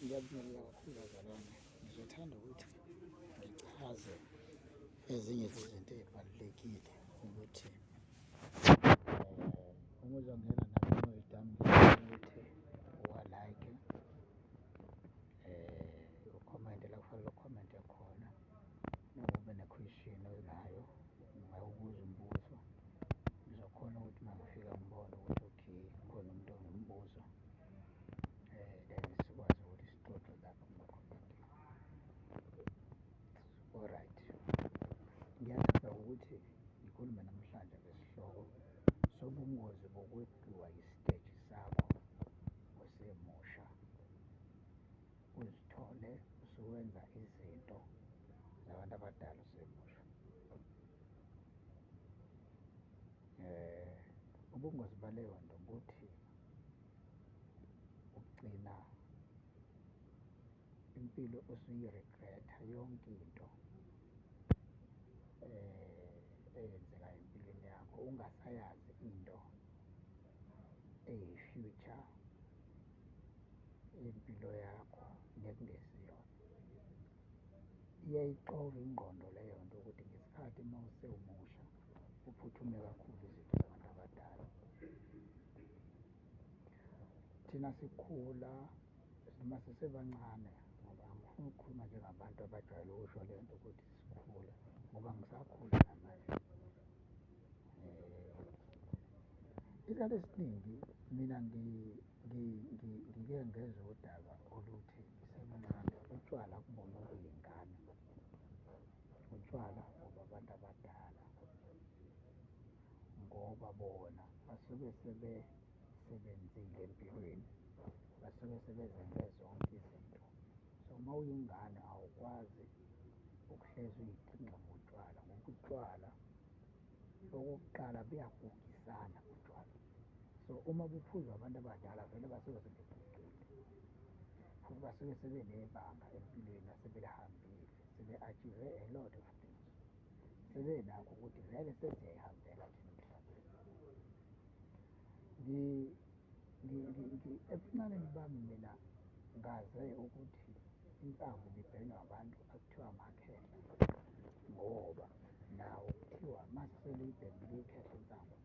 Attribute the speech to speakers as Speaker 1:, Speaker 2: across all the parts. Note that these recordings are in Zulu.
Speaker 1: Ngiyabingelela kakhulu bazalwane. Ngizothanda ukuthi ngichaze ezinye zezinto ey'balulekile ukuthi uma uzongena nami ukuthi uwa-like, ukhomente la okufanele ukhomente khona. Uma ube ne-question onayo, ungawubuza umbuzo, ngizokhona ukuthi uma ngifika ngibone ukuthi okay, khona umuntu onombuzo then sikwazi ukuthi sixoxe lapho kuma-comment. Alright, ngiyathanda ukuthi ngikhulume namhlanje ngesihloko sobungozi bokweqiwa isiteji sakho usemusha, uzithole usuwenza izinto zabantu abadala usemusha. Ubungozi baleyo nto ukuthi ugcina impilo usuyi-regret-a yonke into eyenzekayo empilweni yakho, ungasayazi into eyi-future yempilo yakho nekungesiyona. Iyayixova ingqondo leyo nto ukuthi ngesikhathi uma usemusha uphuthume kakhulu izinto zabantu abadala. Thina sikhula noma sisebancane ngoba angifuni ukukhuluma njengabantu abajwayele ukusho le nto ukuthi sikhula ngoba ngisakhula namanje. Isikhathi esiningi mina ngike ngezwa udaba oluthi ngisemncane, utshwala akubona obey'ngane, utshwala obabantu abadala ngoba bona basuke sebesebenzile empilweni, basuke sebezenze zonke izinto. So, uma uyingane awukwazi ukuhlezi uyigingqa ngotshwala ngoba utshwala okokuqala buyagugisana utshwala. So, uma buphuzwa abantu abadala vele basuke sebegugile futhi basuke sebenebanga empilweni asebelihambile, sebe-achieve a lot of things, sebenakho ukuthi vele sesiyayihambela thina emhlabeni. Ebuncaneni bami mina ngaze ukuthi insangu ibibhenywa abantu ekuthiwa amakhehla ngoba nawo kuthiwa mase seliyibhemile ikhehla insangu,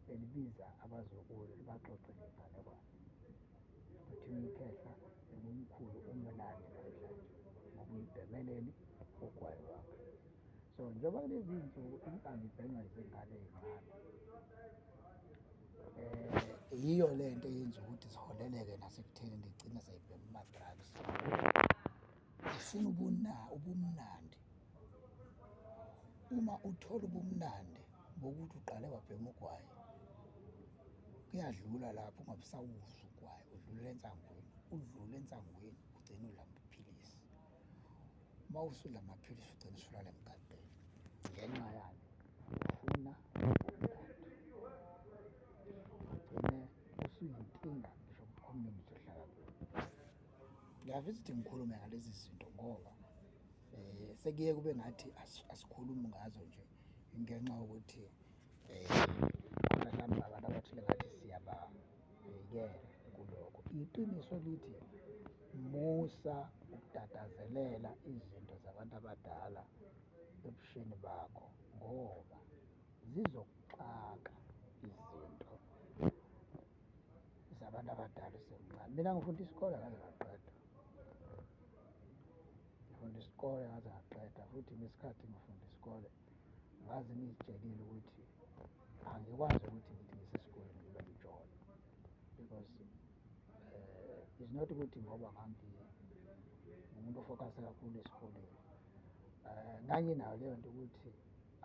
Speaker 1: belibiza abazukulu libaxoxele inganekwane. Kuthiwa ikhehla umkhulu umnandi namhlanje ngoba uyibhemeleni? Ugwayi wakhe. So, njengoba kulezi iy'nsuku insangu ibhenywa izingane ey'ncane yiyo lento eyenza ukuthi ziholeleke nasekuthenini igcine seyibhema ama-drugs. Ifuna ubumnandi. Uma uthola ubumnandi bokuthi uqale wabhema ugwayi, kuyadlula lapho ungabe usawuzwa ugwayi, udlulele ensangwini, udlule ensangwini ugcine udla amaphilisi. Uma usudla amaphilisi ugcine usulala emgaqweni ngenxa yani? Ufuna ubumnandi, ugcine usuyinkinga ngisho ku-community ohlala kuyona. Ngiyafisa ukuthi ngikhulume ngalezi zinto ngoba sekuye kube ngathi asikhulumi ngazo nje ngenxa yokuthi khona mhlawumbe abantu abathile ngathi siyabavikela kulokho. Iqiniso lithi musa ukutatazelela izinto zabantu abadala ebusheni bakho ngoba zizokuxaka izinto zabantu abadala usemncane. Mina ngifunda isikole ngaze ngaqeda, ngifunda isikole ngaze ngaqeda futhi ngesikhathi ngifunda isikole ngaze ngiy'tshelile ukuthi angikwazi ukuthi ngithi ngisesikoleni ngibe ngijola because it's not ukuthi ngoba ngangingumuntu o-focus-e kakhulu esikoleni. Nganginayo leyo nto ukuthi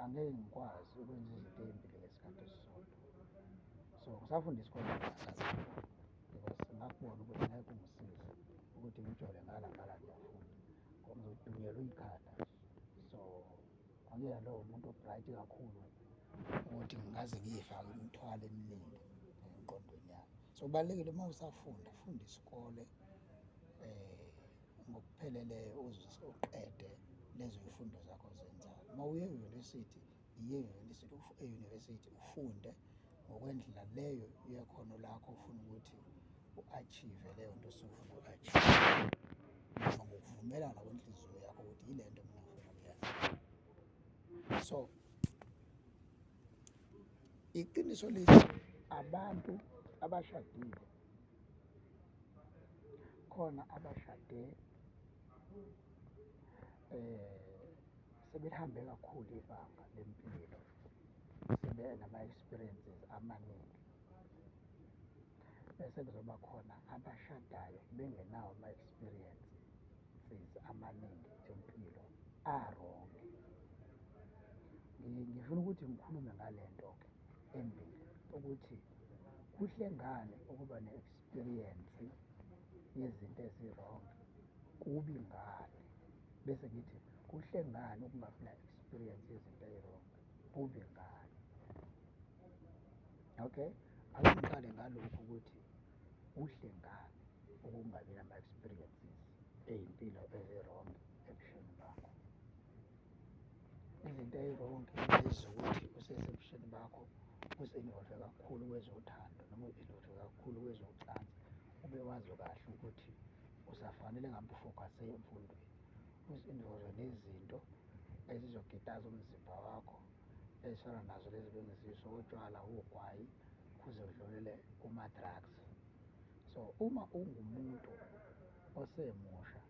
Speaker 1: angeke ngikwazi ukwenza izinto ey'mbili ngesikhathi esisodwa. So, ngisafunda isikole because ngakubona ukuthi ngeke kungisize ukuthi ngijole ngala ngala ngiyafunda ngoba ngizodunyelwa ikhanda nje. So, angiyena lowo muntu o-bright kakhulu ukuthi ngingaze ngiy'fake imithwalo eminingi emqondweni yami. So, kubalulekile uma usafunda, funda isikole ngokupheleleyo uze uqede lezo y'fundo zakho ozenzayo. Uma uya eyunivesithi, iya eyunivesithi eyunivesithi ufunde ngokwendlela leyo yekhono lakho ofuna ukuthi u-achieve leyo nto osuke ufuna ukuyi-achieve. Noma ngokuvumelana kwenhliziyo yakho ukuthi yile nto mina ngifuna ukuyenza. So iqiniso lithi abantu abashadile khona abashade sebehambe kakhulu ibanga lempilo, sebenama-experiences amaningi. Bese kuzoba khona abashadayo bengenawo ama-experiences amaningi empilo a-wrong. Ngifuna ukuthi ngikhulume ngale nto-ke embili ukuthi kuhle ngani ukuba ne-experience yezinto ezi-wrong, kubi ngani? Bese ngithi kuhle ngani ukungabi na-experience yezinto eyi-wrong, kubi ngani? Okay, ake ngiqale ngalokhu ukuthi kuhle ngani ukungabi nama-experiences ey'mpilo ezi-wrong ebusheni bakho. Izinto eyi-wrong lezi zokuthi usesebusheni bakho uzi-involve kakhulu kwezothando noma uzi-involve kakhulu kwezocansi, ube wazi kahle ukuthi usafanele ngabe ufokhase emfundweni. Uzi-involve nezinto ezizokitaza umzimba wakho ezifana nazo lezi ebengizisho, otshwala, ogwayi, kuze kudlulele kuma-drugs. So, uma ungumuntu osemusha,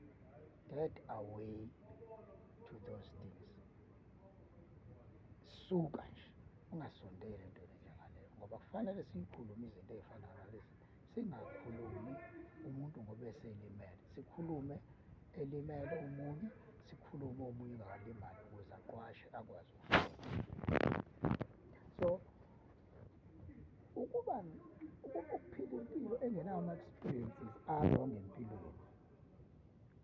Speaker 1: get away to those things. Suka nje, ungasondeli entweni enjengaleyo ngoba kufanele siyikhulume izinto ey'fana nalezi. Singakhulumi umuntu ngoba eselimele, sikhulume elimele omunye, sikhulume omunye engakalimali ukuze aqwashe akwazi. So, ukuba ukuphila impilo engenawo ama-experiences a-wrong empilweni,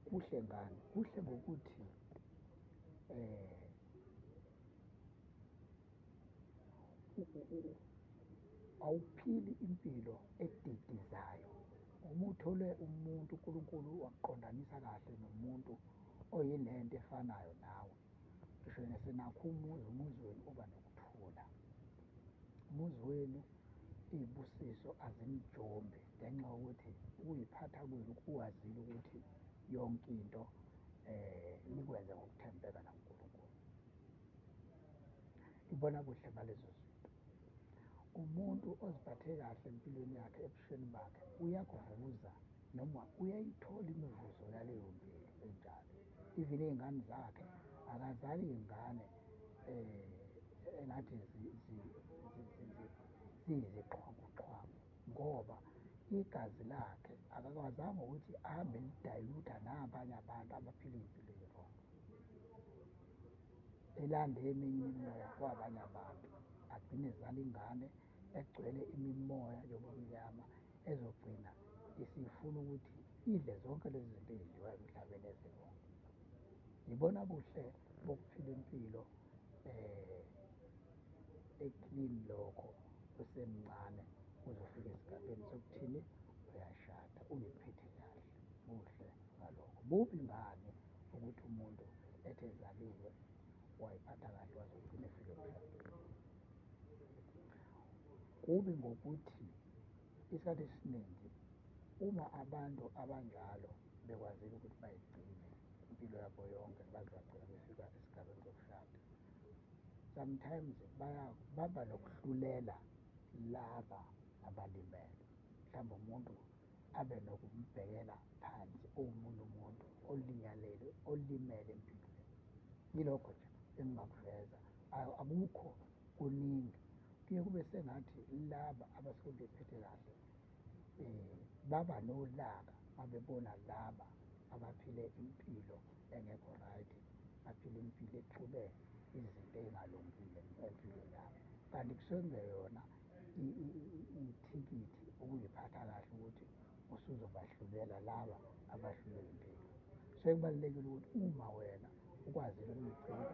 Speaker 1: kuhle ngani? Kuhle ngokuthi awuphili impilo edidizayo. Uma uthole umuntu uNkulunkulu wakuqondanisa kahle nomuntu oyilento efanayo nawe, ngisho senakha umuzi, umuzi wenu uba nokuthula. Umuzi wenu iy'busiso azinijombi ngenxa yokuthi ukuy'phatha kwenu kuwazile ukuthi yonke into nikwenze ngokuthembeka nakuNkulunkulu. Ngibona buhle balezo zinto. Umuntu oziphathe kahle empilweni yakhe ebusheni bakhe uyakuvuza noma uyayithola imivuzo yaleyo mpilo enjalo. Even iy'ngane zakhe akazali iy'ngane engathi ziyizixhwanguxhwangu ngoba igazi lakhe akakwazanga ukuthi ahambe eli-dilute-a nabanye abantu abaphila iy'mpilo eyi-wrong. Elande eminye imimoya kwabanye abantu, agcine ezala ingane egcwele imimoya yobumnyama ezogcina isifuna ukuthi idle zonke lezi zinto ey'dliwayo emhlabeni ezi-wrong. Ngibona buhle bokuphila impilo e-clean lokho usemncane uze ufike esigabeni sokuthini, uyashada, uy'phethe kahle, buhle ngalokho. Bubi ngani ukuthi umuntu ethi ezaliwe way'phatha kahle waze wagcina efika emshadweni? Kubi ngokuthi isikhathi esiningi uma abantu abanjalo bekwazile ukuthi bayigcine impilo yabo yonke baze bagcina befika esigabeni sokushada, sometimes baba nokuhlulela laba abalimele. Mhlawumbe umuntu abe nokumbhekela phansi omunye umuntu olinyalelwe, olimele empilweni. Yilokho nje engingakuveza, akukho kuningi. Kuye kube sengathi laba abasuke bey'phethe kahle baba nolaka uma bebona laba abaphile impilo engekho right, baphila impilo exube izinto ey'ngalungile empilweni yabo. Kanti kusuke kungeyona ithikithi ukuy'phatha kahle ukuthi usuzobahlulela laba abahlulwe impilo. Sekubalulekile ukuthi uma wena ukwazile ukuy'gcina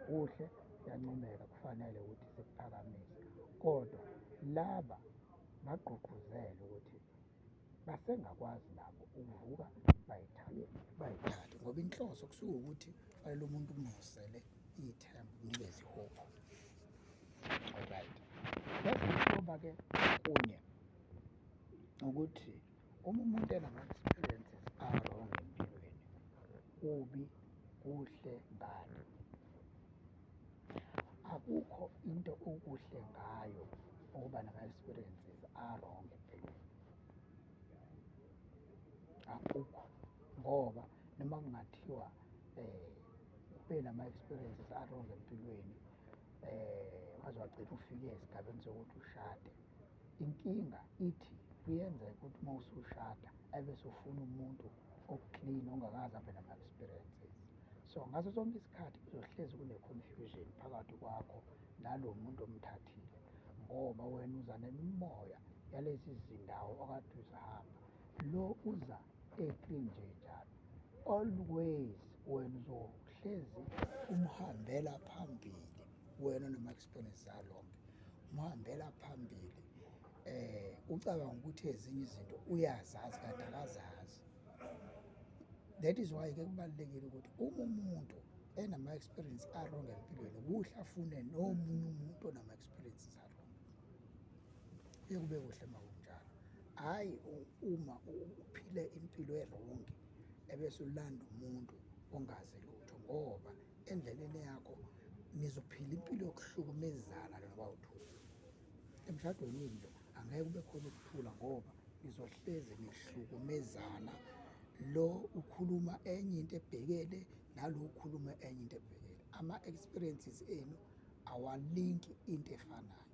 Speaker 1: kuhle, kuyancomeka kufanele ukuthi sikuphakamise, kodwa laba bagqugquzele ukuthi basengakwazi nabo ukuvuka bayithathe, bayithathe ngoba inhloso kusuke ukuthi fanele umuntu umvusele ithemba, umnikeze i-hope. Alright, bese kuba-ke okunye ukuthi uma umuntu enama-experiences a-wrong empilweni, Kubi kuhle ngani? Akukho into okuhle ngayo ukuba nama-experiences a-wrong empilweni, akukho. Ngoba noma kungathiwa ube nama-experiences a-wrong empilweni waze wagcina ufike esigabeni sokuthi ushade, inkinga ithi kuyenzeka ukuthi uma usushada ebese ufuna umuntu o-clean ongakaze abe nama-experiences. So, ngaso sonke isikhathi kuzohlezi kune-confusion phakathi kwakho nalo muntu omthathile, ngoba wena uza nemimoya yalezi zindawo okade uzihamba, lo uza e-clean nje njalo. Always wena uzohlezi umhambela phambili, wena onama-experience a-wrong, umhambela phambili ucabanga ukuthi ezinye izinto uyazazi kanti akazazi. That is why-ke kubalulekile ukuthi uma umuntu enama-experience a-wrong empilweni, kuhle afune nomunye umuntu onama-experiences a-wrong. Kuye kube kuhle uma kunjalo. Hhayi uma uphile impilo e-wrong ebese ulanda umuntu ongazi lutho, ngoba endleleni yakho nizophila impilo yokuhlukumezana nobawu-two. Emshadweni wenu nje angeke kube khona ukuthula ngoba nizohlezi nihlukumezana. Lo ukhuluma enye into ebhekele nalo ukhuluma enye into ebhekele. Ama-experiences enu awalinki into efanayo.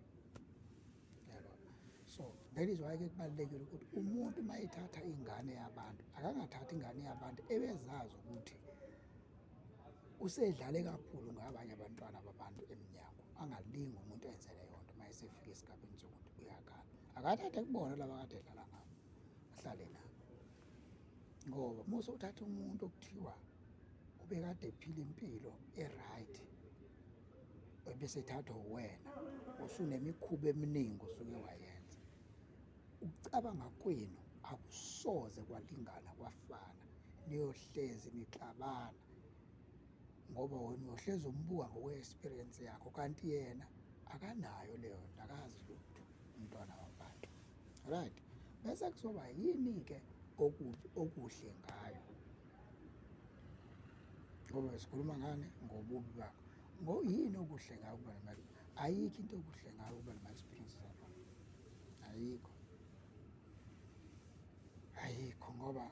Speaker 1: Yabona? So that is why-ke kubalulekile ukuthi umuntu uma ethatha ingane yabantu, akangathathi ingane yabantu ebezazi ukuthi usedlale kakhulu ngabanye abantwana babantu emnyango. Angalingi umuntu enze leyo nto uma esefika esigabeni sokuthi uyakhala. Akathathe kubona laba akade edlala ngabo, ahlale nabo. Ngoba uma usuthatha umuntu okuthiwa ubekade ephila impilo e-right, ebese ethathwa uwena, usunemikhuba eminingi osuke wayenza. Ukucabanga kwenu akusoze kwalingana kwafana, niyohlezi nixabana ngoba wena uyohlezi umbuka ngokwe-experience yakho, kanti yena akanayo leyo nto, akazi lutho umntwana wabantu. Right? Bese kuzoba yini-ke okubi okuhle ngayo? Ngoba sikhuluma ngani? Ngobubi bakho. Yini okuhle ngayo ukuba nemali? Ayikho into okuhle ngayo ukuba nama-experiences abantu. Ayikho. Ayikho ngoba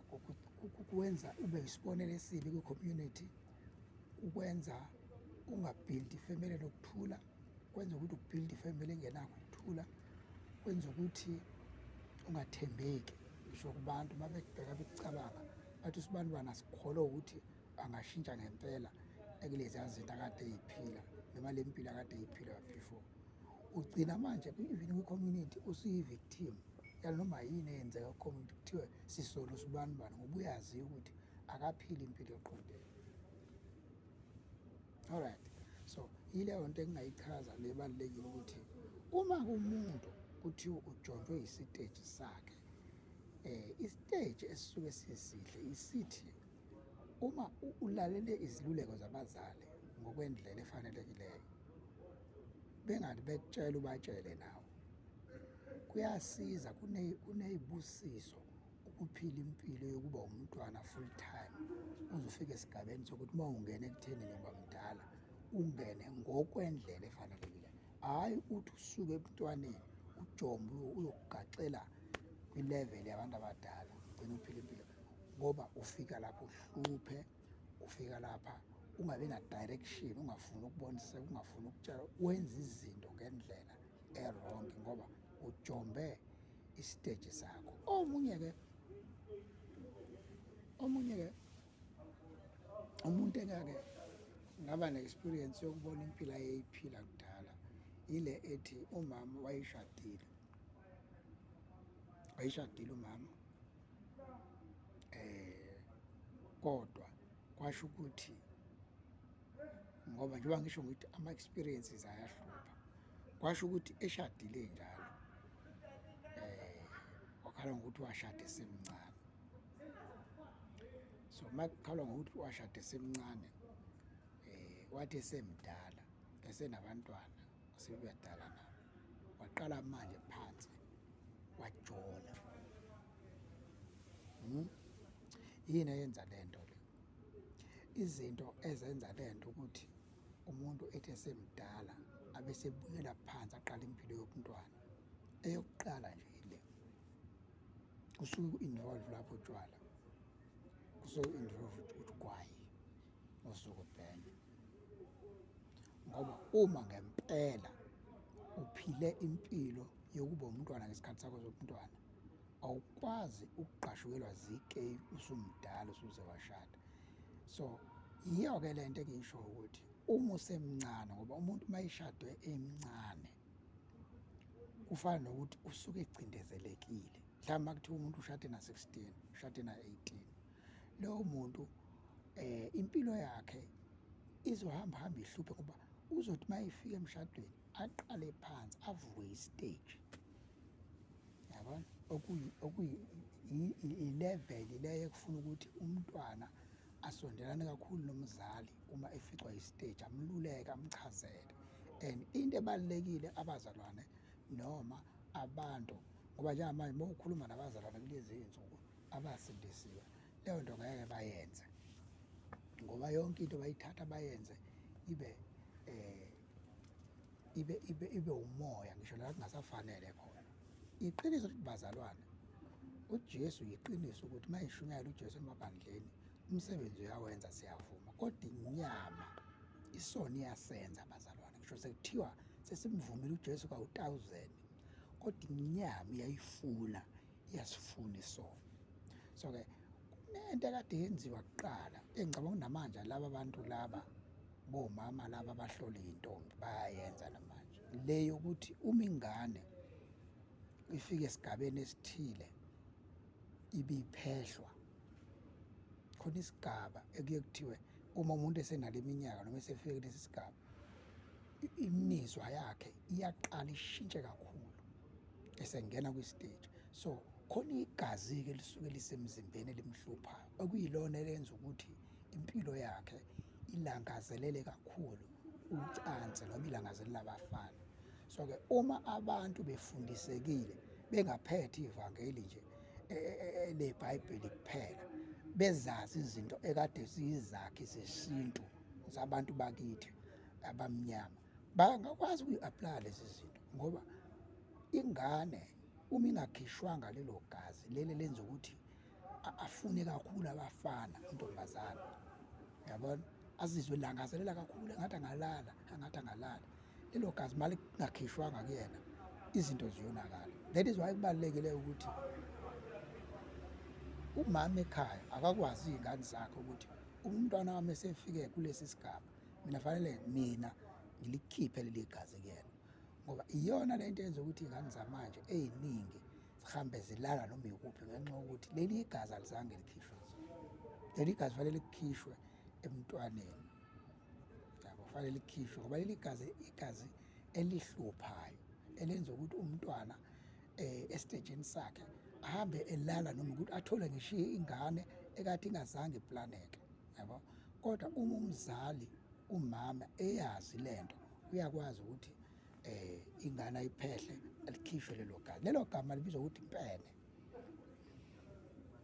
Speaker 1: kukwenza ube isibonelo esibi kwi-community, kukwenza unga-build-i ifemeli enokuthula, kwenza ukuthi u-build-e ifemeli engenakho ukuthula, kwenza ukuthi ungathembeki ngisho kubantu uma bekubheka bekucabanga bathi usibanibani asikholwa ukuthi angashintsha ngempela ekuleziya zinto akade ey'phila noma le mpilo akade ey'phila before. Ugcina manje even kwi-community usuyi-victim yanoma yini eyenzeka ku-community, kuthiwe sisola usibanibani ngoba uyaziwa ukuthi akaphili impilo eqondile. Alright, so yileyo nto engingayichaza le ebalulekile ukuthi uma kumuntu kuthiwa ujontshwe isiteji sakhe, isiteji esisuke sisihle isithi uma ulalele iziluleko zabazali ngokwendlela efanelekileyo, bengathi bekutshela ubatshele nawe, kuyasiza. Kuneyibusiso ukuphila impilo yokuba umntwana full time uze ufike esigabeni sokuthi uma ungena ekuthenini uba mdala, ungene ngokwendlela efanelekile. Hhayi uthi usuke ebuntwaneni ujombe uyokugaxela kwi-level yabantu abadala, ugcine uphila impilo ngoba ufika lapho uhluphe, ufika lapha ungabi na-direction, ungafuni ukuboniseka, ungafuni ukutshelwa, wenze izinto ngendlela e-wrong ngoba ujombe isiteji sakho. Omunye-ke umuntu engake ngaba ne-experience yokubona impilo ayeyiphila kudala, ile ethi umama wayeshadile, wayeshadile umama kodwa kwasho ukuthi ngoba njengoba ngisho ngithi ama-experiences ayahlupha, kwasho ukuthi eshadile njalo wakhala ngokuthi washada esemncane. So uma kukhalwa ngokuthi washada esemncane, wathi esemdala esenabantwana sebebadala nabo, waqala manje phansi wajola. Yini eyenza le nto le? Izinto ezenza lento ukuthi umuntu ethi esemdala abesebuyela phansi aqale impilo yobuntwana. Eyokuqala nje ile, kusuke ku-involve lapho utshwala, kusuke ku-involve ugwayi osuke ubhema. Ngoba uma ngempela uphile impilo yokuba umntwana ngesikhathi sakho sobuntwana, awukwazi ukugqashukelwa zikeyi usumdala usuze washada. So yiyo-ke le nto engiyisho ukuthi uma usemncane, ngoba umuntu uma eshadwe emncane kufana nokuthi usuke ecindezelekile. Mhlawumbe uma kuthiwa umuntu ushade na-16, ushade na-18, lowo muntu impilo yakhe izohamba hamba ihluphe, ngoba uzothi uma efika emshadweni aqale phansi avuke isiteji, yabona, okuyi-level leyo ekufuna ukuthi umntwana asondelane kakhulu nomzali uma eficwa isiteji, amluleke, amchazele. And into ebalulekile abazalwane noma abantu, ngoba njengamanje uma ukhuluma nabazalwane kulezi iy'nsuku abasindisiwe, leyo nto ngeke bayenze, ngoba yonke into bayithatha bayenze ibe ibe umoya, ngisho la kungasafanele khona. Iqiniso ukuthi bazalwane, uJesu yiqiniso ukuthi uma eshunyayela uJesu emabandleni umsebenzi uyawenza, siyavuma, kodwa inyama isona iyasenza bazalwane. Ngisho sekuthiwa sesimvumile uJesu kawu-1000, kodwa inyama iyayifuna, iyasifuna isono. So-ke kunento ekade yenziwa kuqala engicabanga namanje laba bantu laba bomama laba abahlola iy'ntombi bayayenza namanje, le yokuthi uma ingane ifike esigabeni esithile ibiphehlwa, khona isigaba ekuye kuthiwe uma umuntu esenale minyaka noma esefike kulesi sigaba, imizwa yakhe iyaqala ishintshe kakhulu esengena kwi-stage. So khona igazi-ke lisuke lisemzimbeni elimhluphayo, okuyilona elenza ukuthi impilo yakhe ilangazelele kakhulu ucansi noma ilangazelela abafana. So-ke uma abantu befundisekile, bengaphethe ivangeli nje leBhayibheli kuphela, bezazi izinto ekade ziyizakhi zesintu zabantu bakithi abamnyama, bangakwazi ukuyi-aplaya lezi zinto. Ngoba ingane uma ingakhishwanga lelo gazi leli lenza ukuthi afune kakhulu abafana, intombazane, yabona, azizwe langazelela kakhulu, engathi angalala, engathi angalala, lelo gazi uma lingakhishwanga kuyena izinto ziyonakala. That is why kubalulekile ukuthi umama ekhaya akakwazi iy'ngane zakhe ukuthi umntwana wami esefike kulesi sigaba, mina fanele mina ngilikhiphe leli gazi kuyena, ngoba iyona lento yenza ukuthi iy'ngane zamanje ey'ningi zihambe zilala noma ikuphi, ngenxa yokuthi leli gazi alizange likhishwe. Leli gazi fanele likhishwe emntwaneni, yabo, fanele likhishwe, ngoba leli gazi igazi elihluphayo elenza ukuthi umntwana esitejini sakhe ahambe elala noma ukuthi athole ngisho ingane ekade ingazange iplaneke, yabo. Kodwa uma umzali umama eyazi lento, uyakwazi ukuthi ingane ayiphehle, alikhishwe lelo gazi. Lelo gama libizwa ukuthi impene,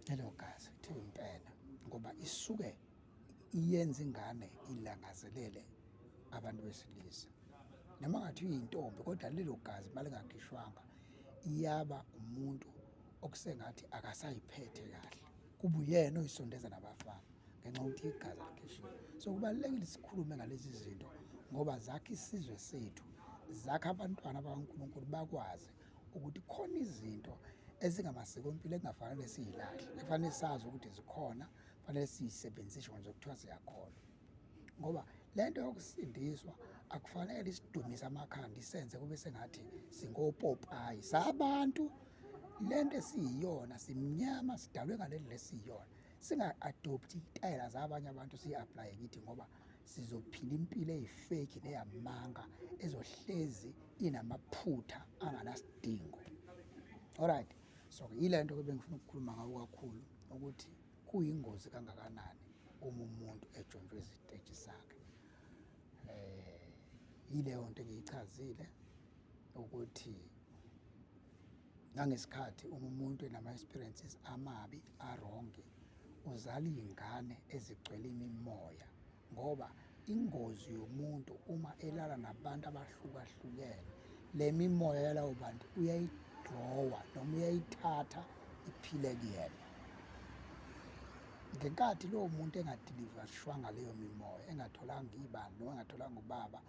Speaker 1: lelo gazi kuthiwa impene, ngoba isuke iyenza ingane ilangazelele abantu besilisa, noma ngathi uyintombi, kodwa lelo gazi malingakhishwanga iyaba umuntu okusengathi akasayiphethe kahle, kuba uyena oyisondeza nabafana ngenxa yokuthi igazi alikhishiwe. So kubalulekile sikhulume ngalezi zinto, ngoba zakha isizwe sethu, zakha abantwana bakaNkulunkulu bakwazi ukuthi khona izinto ezingamasikompilo ekungafanele siyilahle, ekufanele sazi ukuthi zikhona, fanele siyisebenzise nje kuthiwa siyakholwa. Ngoba lento yokusindiswa akufanele isidumise amakhanda, isenze kube sengathi singopopayi sabantu. Lento esiyiyona simnyama, sidalwe ngale ndlela esiyiyona, singa-adopti iy'tayela zabanye abantu siyi-aplaye kithi, ngoba sizophila impilo eyifeki neyamanga ezohlezi inamaphutha anganasidingo. Alright, so yile nto-ke bengifuna ukukhuluma ngawo kakhulu, ukuthi kuyingozi kangakanani uma umuntu ejontshwe iziteji sakhe. Yileyo nto engiyichazile ukuthi nangesikhathi uma umuntu enama-experiences amabi a-wrong, Uzala iy'ngane ezigcwele imimoya ngoba ingozi yomuntu uma elala nabantu abahlukahlukene, le mimoya yalabo bantu uyayidrawa noma uyayithatha iphile kuyena. Ngenkathi lowo muntu engadilivashwanga leyo mimoya, engatholanga ibandla noma engatholanga ubaba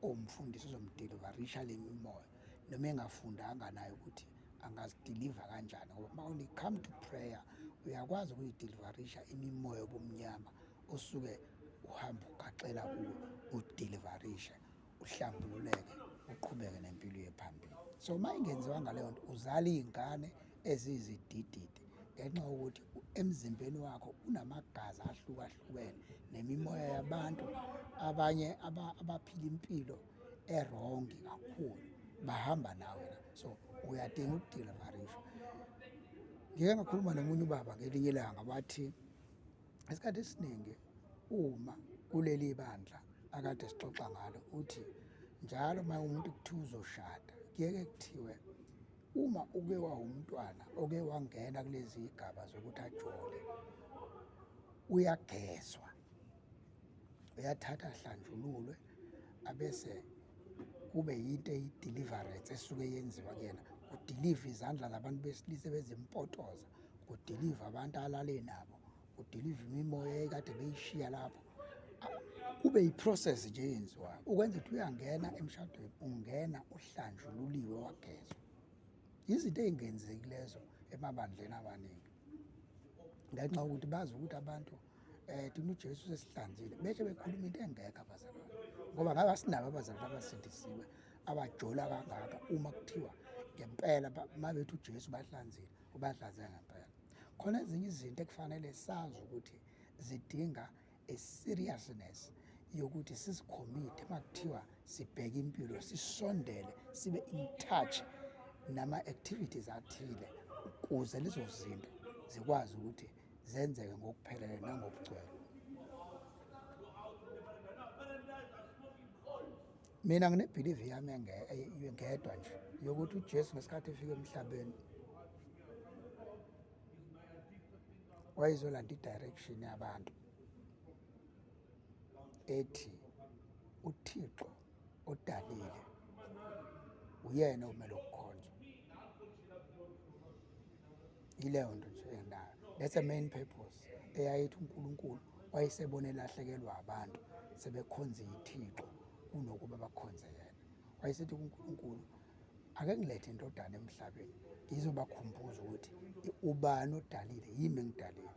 Speaker 1: owumfundisi ozomdilivarisha le mimoya, noma engafundanga naye ukuthi angazidiliva kanjani, ngoba when it come to prayer uyakwazi ukuyidilivarisha imimoya yobumnyama osuke uhamba ugaxela kuwo, udilivarishe, uhlambululeke, uqhubeke nempilo uye phambili. So uma ingenziwanga leyo nto, uzala iy'ngane eziyizidididi ngenxa yokuthi emzimbeni wakho unamagazi ahlukahlukene nemimoya yabantu abanye abaphila impilo erongi kakhulu bahamba nawe la, so uyadinga ukudilivarishwa. Ngike ngakhuluma nomunye ubaba ngelinye ilanga wathi isikhathi esiningi uma kuleli bandla akade sixoxa ngalo, uthi njalo uma umuntu kuthiwa uzoshada kuyeke kuthiwe uma uke wawumntwana oke wangena kulezi zigaba zokuthi ajole, uyagezwa, uyathatha ahlanjululwe, abese kube yinto eyi-deliverance esuke yenziwa kuyena, kudilive izandla zabantu besilisa bezimpotoza, kudilive abantu alale nabo, kudilive imimoya ekade beyishiya lapho, kube yi-process nje eyenziwayo ukwenza ukuthi uyangena emshadweni, ungena uhlanjululiwe wagezwa. Izinto ey'ngenzeki lezo emabandleni amaningi ngenxa yokuthi bazi ukuthi abantu thina uJesu sesihlanzile, bese bekhuluma into engekho abazalwane, ngoba ngabe asinabo abazalwane abasindisiwe abajola kangaka uma kuthiwa ngempela uma bethi uJesu bahlanzile, ubahlanze ngempela. Khona ezinye izinto ekufanele sazi ukuthi zidinga a seriousness yokuthi sizicommit uma kuthiwa sibheke impilo, sisondele, sibe in touch nama-activities athile ukuze lezo zinto zikwazi ukuthi zenzeke ngokuphelele nangokugcwele. Mina nginebhilivi yami ngedwa nje yokuthi uJesu ngesikhathi efika emhlabeni wayezolanda i-direction yabantu ethi uThixo odalile uyena okumele ukukhonzwa. Yileyo nto nje enginayo. That's the main purpose eyayithi uNkulunkulu wayesebona elahlekelwa abantu sebekhonza ithixo kunokuba bakhonze yena. Wayesethi kuNkulunkulu, ake ngilethe indodana emhlabeni ngizobakhumbuza ukuthi ubani odalile, yimi engidalile.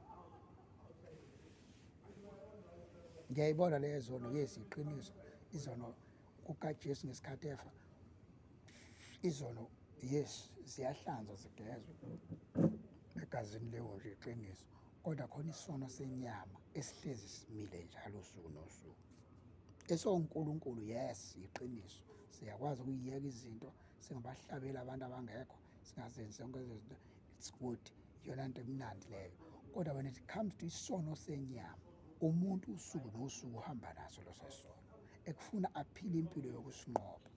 Speaker 1: Ngiyayibona leyo zono, yes, iqiniso, izono kukaJesu ngesikhathi efa, izono yes ziyahlanzwa zigezwe egazini lewundlu, iqiniso, kodwa khona isono senyama esihlezi simile njalo usuku nosuku. EsoNkulunkulu yes, iqiniso, siyakwazi ukuyiyeka izinto, singabahlabeli abantu abangekho, singazenzi zonke lezo zinto, it's good, iyona nto emnandi leyo. Kodwa when it comes to isono senyama, umuntu usuku nosuku uhamba naso leso sono, ekufuna aphile impilo yokusinqoba.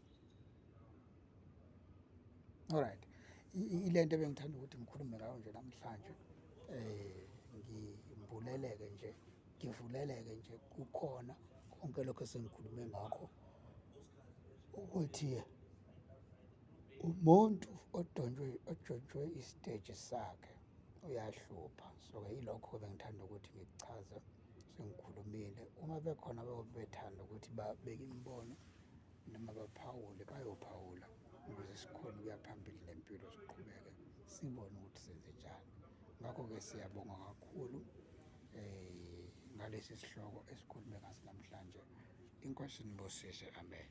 Speaker 1: Alright, ilento ebengithanda ukuthi ngikhulume ngayo nje namhlanje, ngimbuleleke nje, ngivuleleke nje kukhona konke lokho esengikhulume ngakho, ukuthi umuntu odontshwe ojontshwe isiteji sakhe uyahlupha. So-ke yilokho bengithanda ukuthi ngikuchaze, sengikhulumile. Uma bekhona abayobe bethanda ukuthi babeke imibono noma baphawule, bayophawula ukuze sikhone ukuya phambili nempilo, siqhubeke sibone ukuthi senzenjani. Ngakho-ke siyabonga kakhulu ngalesi sihloko esikhulume ngaso namhlanje. Inkosi inibusise, amen.